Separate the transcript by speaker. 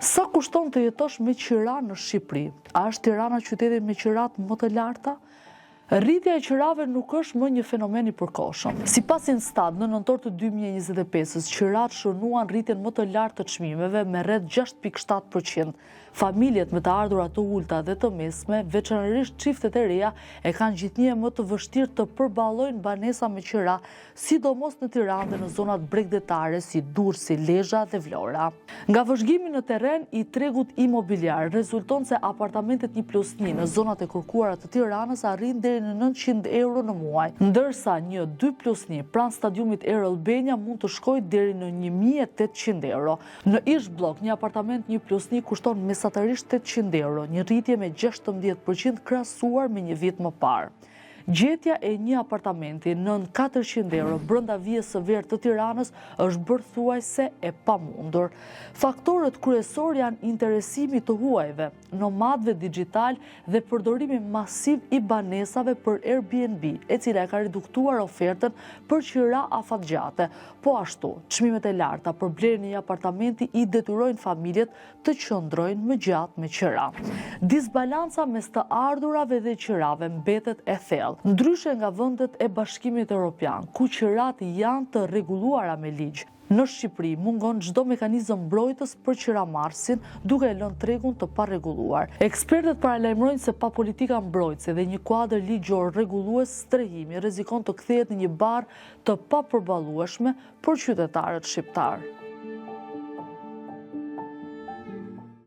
Speaker 1: Sa kushton të jetosh me qira në Shqipëri? A është Tirana qyteti me qiratë më të larta? Rritja e qirave nuk është më një fenomen i përkohshëm. Sipas Instat, në nëntor të 2025-ës, qiratë shënuan rritjen më të lartë të çmimeve me rreth 6.7%. Familjet me të ardhura të ulëta dhe të mesme, veçanërisht çiftet e reja, e kanë gjithnjë e më të vështirë të përballojnë banesa me qira sidomos në Tiranë dhe në zonat bregdetare si Durrësi, Lezha dhe Vlora. Nga vëzhgimi në terren i tregut imobiliar, rezulton se apartamentet 1 plus 1 në zonat e kërkuara të Tiranës arrijnë deri në 900 euro në muaj, ndërsa një 2 plus 1 pranë stadiumit Air Albania mund të shkojë deri në 1800 euro. Në ish-bllok, një apartament 1 plus 1 kushton mesatarisht 800 euro, një rritje me 16% krahasuar me një vit më parë. Gjetja e një apartamenti nën 400 euro brenda vijës së verdhë të Tiranës është bërë thuajse e pamundur. Faktorët kryesorë janë interesimi i të huajve, nomadëve dixhitalë dhe përdorimi masiv i banesave për Airbnb, e cila e ka reduktuar ofertën për qira afatgjate. Po ashtu, çmimet e larta për blerjen e një apartamenti i detyrojnë familjet të qëndrojnë më gjatë me qira. Disbalanca mes të ardhurave dhe qirave mbetet e thellë. Ndryshe nga vendet e Bashkimit Europian, ku qiratë janë të rregulluara me ligj, në Shqipëri mungon çdo mekanizëm mbrojtës për qiramarrësin, duke e lënë tregun të parregulluar. Ekspertët paralajmërojnë se pa politika mbrojtëse dhe një kuadër ligjor rregullues, strehimi rrezikon të kthehet në një barrë të papërballueshme për qytetarët shqiptarë.